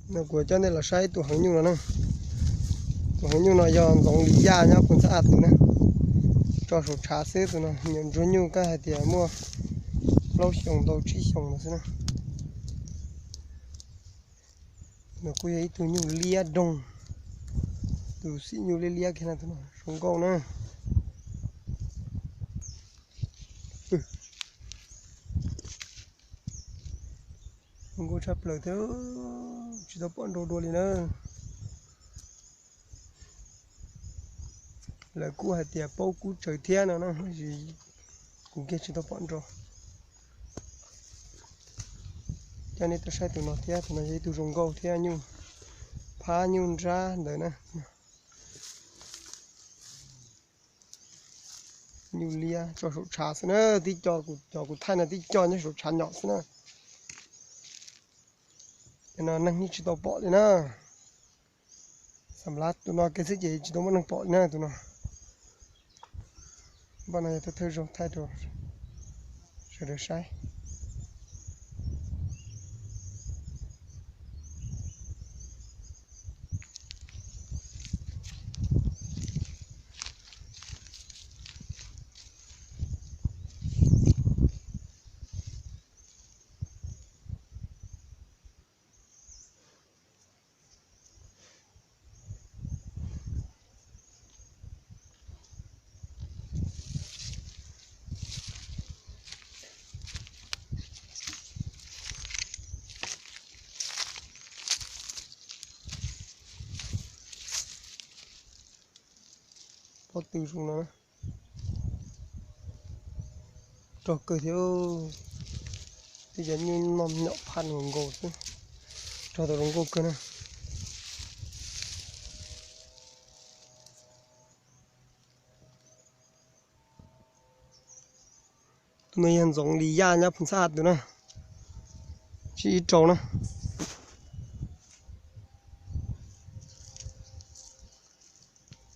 No kuv coj nej los saib tus heev nyuj no na. Tus heev nyuj no yog Ntxoov Lis Yaj nyob Phoos Xab As tus na. Tso saum tshav xwb tus no, nyuam ntsuag nyuj kab hais tias muaj plaub xyoos tau tsib xyoos no xwb na. No kuj yog ib tug nyuj liab doog, tus xim nyuj liab liab kiag na, tus no zoo nkauj na. Zoo nkauj tshaj plaws thiab, tsis tau pom nrau dua li na. Lawv kuj hais tias paub kub tsawv thiab no na, kuv kiag tsis tau pom nrau. Coj nej tuaj saib tus no thiab, tus no yog ib tug zoo nkauj thiab, nyuj phab nyuj nrab ntawd na. Nyuj liab tso saum tshav xwb na, tib co, cov kuv thaij no tib co nyob saum tshav nyom xwb na. Cov no neeg yeej tsis tau pom li na. Xam lav tus no kiag xwb ces tsis tau muaj neeg pom li na tus no. Npaj no yog thawj thawj zaug thaij rau sawv daws saib. Pob tw zoo no, rog kawg thiab. Twb cov nyuj noj nyom phaj nkaus nkaus xwb, rog tau zoo nkauj kawg na. Tus no yog Ntxoov Lis Yaj nyob Phoos Xab As tus na, tsib ib rau na.